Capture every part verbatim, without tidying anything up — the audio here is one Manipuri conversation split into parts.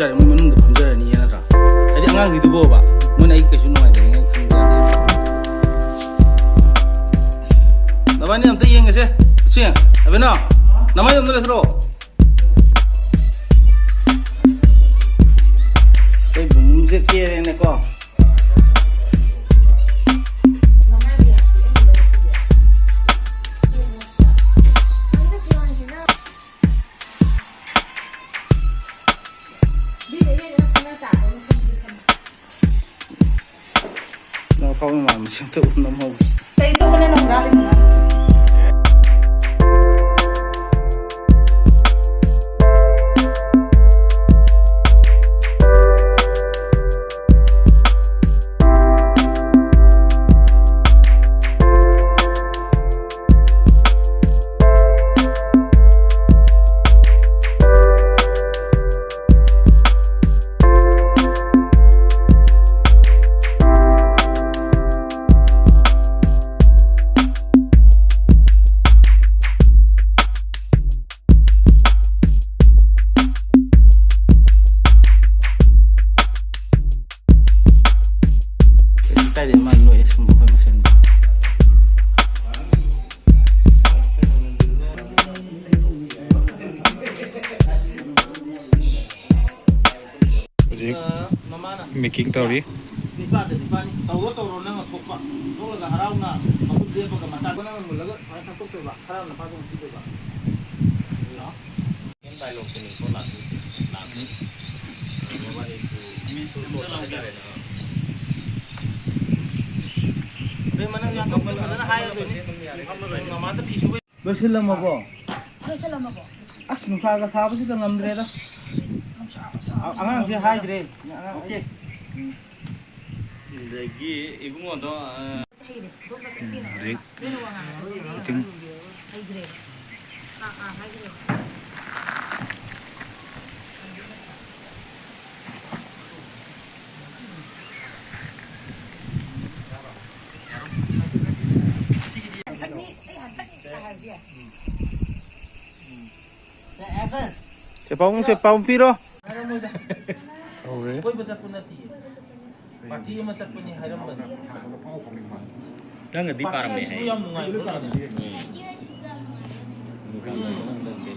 ꯌꯥꯔꯦ, ꯃꯣꯏ ꯃꯅꯨꯡꯗ ꯐꯝꯖꯔꯅꯤꯌꯦ ꯅꯠꯇ꯭ꯔꯥ? ꯍꯥꯏꯗꯤ ꯑꯉꯥꯡꯒꯤꯗꯨꯕꯣꯕ, ꯃꯣꯏꯅ ꯑꯩ ꯀꯩꯁꯨ ꯅꯨꯡꯉꯥꯏꯇꯅꯤꯡꯉꯥꯏ ꯈꯟꯕ ꯌꯥꯗꯦ꯫ ꯅꯕꯥꯅꯤ ꯑꯝꯇ ꯌꯦꯡꯉꯁꯦ꯫ ꯁꯤ, ꯑꯕꯦꯅꯥꯎ, ꯅꯃꯥꯏ ꯑꯝꯇ ꯂꯩꯊꯣꯔꯛꯑꯣ꯫ ꯑꯩꯈꯣꯏ ꯕꯨꯝꯕꯨꯝꯁꯦ ꯀꯦꯔꯦꯅꯦꯀꯣ꯫ ꯅꯪ ꯑꯐꯥꯎꯕ ꯃꯥꯟꯕꯁꯦ ꯑꯝꯇ ꯎ ꯅꯝꯍꯧꯒꯦ꯫ ꯀꯩ ꯇꯧꯕꯅ ꯅꯪ ꯍꯨꯔꯥꯜꯂꯤꯗꯨꯅ? ꯀꯩꯁꯨ ꯀꯥꯏꯗꯦ, ꯃꯥ ꯅꯣꯛꯑꯦ ꯁꯨꯝ ꯑꯩꯈꯣꯏ ꯃꯁꯦꯟ꯫ ꯍꯧꯖꯤꯛ making ꯇꯧꯔꯤ꯫ ꯅꯤꯄꯥꯗ ꯅꯤꯄꯥꯅꯤ ꯇꯧꯔꯣ, ꯇꯧꯔꯣ, ꯅꯪ ꯊꯣꯛꯄ ꯅꯣꯛꯂꯒ ꯍꯔꯥꯎꯅ ꯃꯈꯨꯠ ꯂꯦꯞꯄꯒ ꯃꯆꯥ ꯅꯪꯅ ꯃꯨꯜꯂꯒ ꯁꯨꯃꯥꯏꯅ ꯊꯛꯇꯣꯛꯇꯣꯏꯕ, ꯈꯔ ꯑꯃꯅ ꯄꯥꯏꯕ ꯑꯃꯨꯛ ꯄꯤꯗꯣꯏꯕ꯫ ꯍꯦꯟ ꯗꯥꯏꯂꯣꯛꯇꯨꯅꯤꯀꯣ ꯂꯥꯛꯇꯣꯏꯁꯦ꯫ ꯂꯥꯛꯇꯣꯏꯁꯦ꯫ ꯃꯕꯥꯅꯤ ꯃꯤ ꯁꯨꯝ ꯁꯣꯠꯄ ꯍꯥꯏꯇꯥꯔꯦꯅꯦ꯫ ꯑꯗꯩ ꯃꯅꯪ ꯌꯥꯝ ꯐꯖꯅ ꯍꯥꯏꯔꯗꯣꯏꯅꯤ꯫ ꯃꯃꯥꯗ ꯐꯤ ꯁꯨꯕ ꯂꯣꯏꯁꯤꯜꯂꯝꯃꯕꯣ? ꯂꯣꯏꯁꯤꯜꯂꯝꯃꯕꯣ? ꯑꯁ, ꯅꯨꯡꯁꯥꯒ ꯁꯥꯕꯁꯤꯗ ꯉꯝꯗ꯭ꯔꯦꯗ꯫ ꯅꯨꯡꯁꯥꯒ ꯁꯥꯕꯁꯤꯗ ꯑ-, ꯑꯉꯥꯡꯁꯦ ꯉꯝꯗ꯭ꯔꯦꯗ꯫ ꯍꯥꯏꯗ꯭ꯔꯦ꯫ ꯑꯉꯥꯡ ꯑꯣꯀꯦ꯫ ꯑꯗꯒꯤ ꯏꯕꯨꯡꯉꯣꯗꯣ, ꯑ, ꯍꯩꯔꯦ꯫ ꯍꯧꯖꯤꯛ ꯅꯣꯏꯅ ꯋꯥ ꯉꯥꯡꯕꯗꯣ ꯐꯤꯠꯇꯤꯡ꯫ ꯍꯩꯈ꯭ꯔꯦ꯫ ꯑꯥ, ꯑꯥ, ꯍꯥꯏꯈ꯭ꯔꯦ꯫ ꯆꯦ ꯄꯥꯕꯨꯡ, ꯆꯦ ꯄꯥꯕꯨꯡ ꯄꯤꯔꯣ꯫ ꯍꯥꯏꯔꯝꯃꯣꯏꯗ꯫ ꯍꯧꯔꯦ꯫ ꯀꯣꯏꯕ ꯆꯠꯄ ꯅꯠꯇꯤꯌꯦ꯫ ꯄꯥꯔꯇꯤ ꯑꯃ ꯆꯠꯄꯅꯤ ꯍꯥꯏꯔꯝꯕꯅꯤ꯫ ꯅꯪꯒꯗꯤ ꯄꯥꯔꯝꯃꯦ ꯄꯥꯔꯇꯤꯁꯤꯕꯨ ꯍꯥꯏ꯫ ꯌꯥꯝ ꯅꯨꯡꯉꯥꯏꯕ ꯃꯥꯜꯂꯦ꯫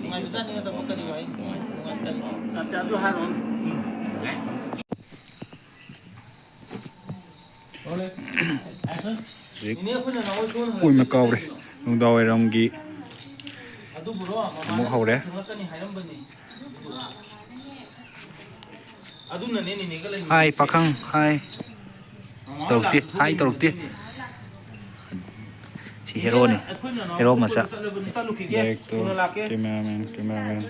ꯅꯨꯡꯉꯥꯏꯕꯖꯥꯠꯅꯤ ꯅꯠꯇꯕ ꯀꯔꯤ ꯋꯥꯍꯩ? ꯅꯨꯡꯉꯥꯏꯇꯔꯦ꯫ ꯍꯧꯖꯤꯛ ꯅꯦꯅꯦ ꯑꯩꯈꯣꯏꯅ ꯅꯍꯥꯟꯋꯥꯏ ꯁꯣꯝ ꯀꯨꯏꯅ ꯍꯜꯂꯛꯄꯁꯦ ꯀꯥꯎꯔꯦ꯫ ꯀꯩꯒꯤꯅꯣ? ꯅꯨꯡꯗꯥꯡꯋꯥꯏꯔꯝꯒꯤ ꯑꯗꯨꯕꯨꯔꯣ? ꯑꯃꯨꯛ ꯍꯧꯔꯦ꯫ ꯈꯪꯂꯛꯀꯅꯤ ꯍꯥꯏꯔꯝꯕꯅꯤ꯫ ꯑꯗꯨꯅꯅꯦ ꯅꯦꯅꯦꯒ ꯂꯩꯃꯤꯟꯅꯩꯁꯦ꯫ ꯍꯥꯏ ꯄꯥꯈꯪ ꯍꯥꯏ꯫ ꯇꯧꯔꯛꯇꯦ, ꯍꯥꯏ ꯇꯧꯔꯛꯇꯦ꯫ ꯁꯤ ꯍꯦꯔꯣꯅꯤ꯫ ꯍꯦꯔꯣ ꯃꯆꯥ꯫ Director, cameraman, cameraman.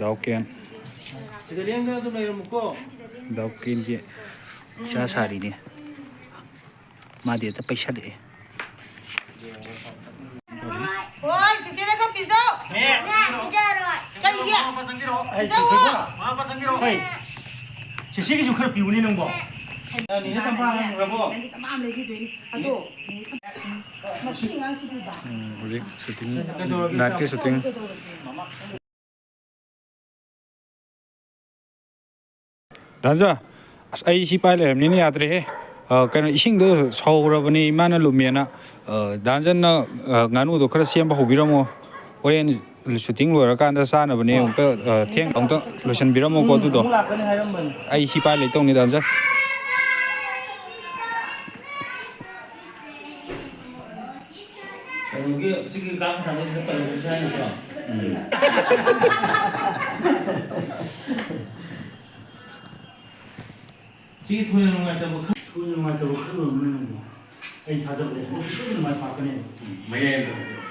ꯗꯥꯎꯀꯦꯟ꯫ ꯗꯥꯎꯀꯦꯟꯁꯦ ꯏꯆꯥ ꯁꯥꯔꯤꯅꯦ꯫ ꯃꯥꯗꯤ ꯍꯦꯛꯇ ꯄꯩꯁꯜꯂꯛꯑꯦ꯫ ꯍꯣꯏ, ꯆꯤꯆꯦꯗ ꯈꯔ ꯄꯤꯖꯧ꯫ ꯀꯩꯒꯤ? ꯑꯩ ꯄꯤꯖꯧꯋꯣ꯫ ꯆꯤꯆꯦ ꯊꯣꯏꯕ꯫ ꯍꯣꯏ꯫ ꯆꯤꯆꯦꯒꯤꯁꯨ ꯈꯔ ꯄꯤꯌꯨꯅꯦ ꯅꯪꯕꯣ꯫ ꯅꯦꯅꯦ ꯇꯝꯐꯥ ꯍꯟꯈ꯭ꯔꯕꯣ? ꯅꯪꯒꯤ ꯇꯝꯐꯥ ꯑꯃ ꯂꯩꯕꯤꯗꯣꯏꯅꯦ꯫ ꯑꯗꯣ, ꯅꯦꯅꯦ ꯇꯝꯐꯥ, ꯃꯁꯤ ꯑꯉꯥꯡꯁꯤꯗꯤ ꯕꯥ꯫ ꯎꯝ, ꯍꯧꯖꯤꯛ ꯁꯨꯇꯤꯡ, ꯀꯩꯗꯧꯔꯒꯦ? ꯅꯥꯏꯠꯀꯤ ꯁꯨꯇꯤꯡ꯫ ꯀꯩꯗꯧꯔꯒꯦ? ꯗꯥꯟꯖ, ꯑꯁ, ꯑꯩ ꯁꯤ ꯄꯥꯏ ꯂꯩꯔꯕꯅꯤꯅ ꯌꯥꯗ꯭ꯔꯦꯍꯦ꯫ ꯑ, ꯀꯩꯅꯣ, ꯏꯁꯤꯡꯗꯣ ꯁꯧꯔꯕꯅꯤ, ꯏꯃꯥꯅ ꯂꯨꯝꯃꯦꯅ꯫ ꯑ, ꯗꯥꯟꯖꯟꯅ, ꯑ, ꯉꯥꯅꯨꯗꯣ ꯈꯔ ꯁꯦꯝꯕ ꯍꯧꯕꯤꯔꯝꯃꯣ꯫ ꯍꯣꯔꯦꯟ ꯁꯨꯇꯤꯡ ꯂꯣꯏꯔꯀꯥꯟꯗ ꯆꯥꯅꯕꯅꯦ꯫ ꯑꯃꯨꯛꯇ, ꯑ, ꯊꯦꯡ-, ꯑꯃꯨꯛꯇ ꯂꯣꯏꯁꯤꯟꯕꯤꯔꯝꯃꯣꯀꯣ ꯑꯗꯨꯗꯣ꯫ ꯑꯃꯨꯛ ꯂꯥꯛꯀꯅꯤ ꯍꯥꯏꯔꯝꯕꯅꯤ꯫ ꯑꯩ ꯁꯤ ꯄꯥꯏ ꯂꯩꯇꯧꯅꯤ, ꯗꯥꯟꯖꯟ꯫ ꯀꯩꯅꯣꯒꯤ, ꯁꯤꯒꯤ ꯀꯥꯡ ꯊꯥꯡꯕꯁꯤꯗ ꯄꯜꯂꯧꯁꯦ ꯍꯥꯏ ꯅꯠꯇ꯭ꯔꯣ? ꯎꯝ꯫ ꯁꯤꯒꯤ ꯊꯣꯏꯅ ꯅꯨꯡꯉꯥꯏꯇꯕ ꯈꯔ, ꯊꯣꯏꯅ ꯅꯨꯡꯉꯥꯏꯇꯕ ꯈꯔ ꯑꯣꯏꯔꯝꯒꯅꯤ ꯅꯪꯕꯣ꯫ ꯑꯩ ꯊꯥꯖꯕ ꯂꯩ꯫ ꯅꯪ ꯁꯣꯏꯗꯅ ꯃꯥꯏ ꯄꯥꯛꯀꯅꯦꯕ꯫ ꯃꯌꯥꯏ ꯑꯃ ꯇꯧꯁꯤꯔꯣ?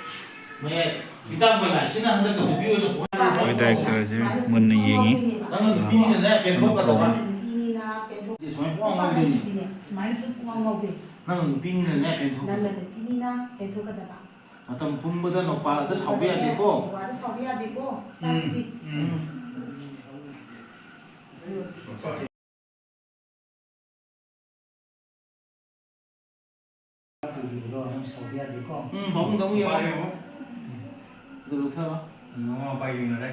ꯃꯌꯥꯏ꯫ ꯏꯇꯥꯡ ꯄꯜꯂꯥ, ꯁꯤꯅ ꯍꯟꯗꯛꯀꯤ ꯅꯨꯄꯤ ꯑꯣꯏꯅ ꯍꯣꯏ, ꯗꯥꯏꯔꯦꯛꯇꯔꯁꯦ ꯃꯨꯟꯅ ꯌꯦꯡꯉꯤ꯫ ꯅꯪꯅ ꯅꯨꯄꯤꯅꯤꯅꯅꯦ, ꯄꯦꯟꯊꯣꯛꯀꯗꯕ꯫ ꯅꯨꯄꯤꯅꯤꯅ ꯄꯦꯟꯊꯣꯛ-, ꯁꯨꯃꯥꯏꯅ ꯄꯨꯡꯉꯥꯡ ꯉꯥꯡꯗꯣꯏꯅꯤ꯫ ꯁꯨꯃꯥꯏꯅ ꯁꯨꯝ ꯄꯨꯡꯉꯥꯡ ꯉꯥꯡꯗꯣꯏꯅꯤ꯫ ꯅꯪꯅ ꯅꯨꯄꯤꯅꯤꯅꯅꯦ, ꯄꯦꯟꯊꯣꯛꯀꯗꯕ꯫ ꯅꯪꯅ ꯅꯨꯄꯤꯅꯤꯅ ꯄꯦꯟꯊꯣꯛꯀꯗꯕ꯫ ꯃꯇꯝ ꯄꯨꯝꯕꯗ ꯅꯨꯄꯥꯗ ꯁꯥꯎꯕ ꯌꯥꯗꯦꯀꯣ꯫ ꯅꯨꯄꯥꯗ ꯁꯥꯎꯕ ꯌꯥꯗꯦꯀꯣ꯫ ꯆꯥꯁꯤꯗꯤ꯫ ꯎꯝ꯫ ꯄꯨꯈꯤꯕꯗꯣ ꯅꯪ ꯁꯥꯎꯕ ꯌꯥꯗꯦꯀꯣ꯫ ꯎꯝ, ꯄꯥꯕꯨꯡꯗ ꯑꯃꯨꯛ ꯌꯦꯡꯉꯣ꯫ ꯄꯥꯏꯌꯣ꯫ ꯑꯗꯨ ꯂꯧꯊꯔꯣ꯫ ꯃꯃꯥ ꯃꯄꯥ ꯌꯦꯡꯅꯔꯦ꯫